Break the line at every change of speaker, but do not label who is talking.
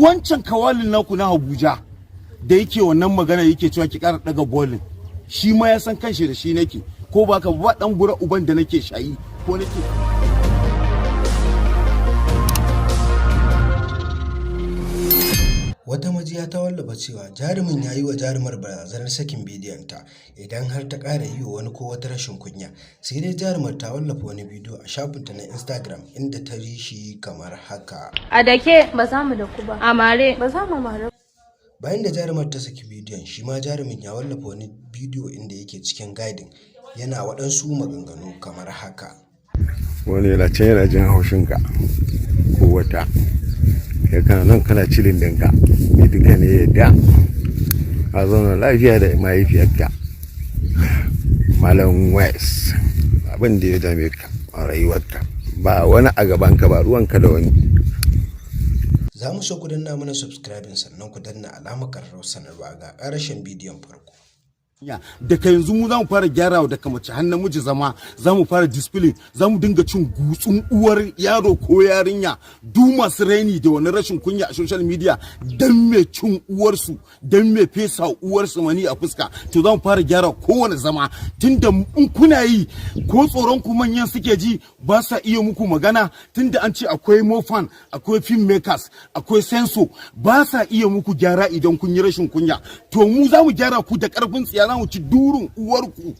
Wancan kawalin naku na Abuja da yake wannan magana, yake cewa ki ƙara daga bolin, shi ma ya san kanshi da shi nake, ko ba ka ba, dan bura uban da nake shayi ko nake.
Wata majiya ta wallafa cewa jarumin ya yi wa jarumar barazanar sakin bidiyonta idan har ta ƙara yi wa wani ko wata rashin kunya. Sai dai jarumar ta wallafa wani bidiyo a shafinta na Instagram inda ta yi shi kamar haka.
A dake.
Ba za mu da ku ba.
A mare.
Ba za mu mare.
Bayan da jarumar ta saki bidiyon, shi ma jarumin ya wallafa wani bidiyo inda yake cikin gadin yana waɗansu maganganu kamar haka.
Wani yana can yana jin haushinka ko wata, kai kana nan kana chilling ɗinka ni duka ne yadda ka zauna lafiya da mahaifiyarka. Malam West, abin da ya dame ka a rayuwarka, ba wani a gabanka, ba ruwanka da wani.
Za mu so ku danna mana subscribing, sannan ku danna alamar ƙararrawar sanarwa. Ga ƙarashin bidiyon farko.
Daga yanzu mu za mu fara gyarawa daga mace har namiji zama, za mu fara discipline, za mu dinga cin gutsun uwar yaro ko yarinya. Duk masu raini da wani rashin kunya a social media, dan me cin uwarsu, dan me fesa uwarsu mani a fuska. To, za mu fara gyara kowane zama, tunda in kuna yi ko tsoron ku manyan suke ji, ba sa iya muku magana, tunda an ce akwai mofan, akwai film makers, akwai censor, ba sa iya muku gyara idan kun yi rashin kunya. To, mu za mu gyara ku da karfin tsiya, za mu ci durin uwarku.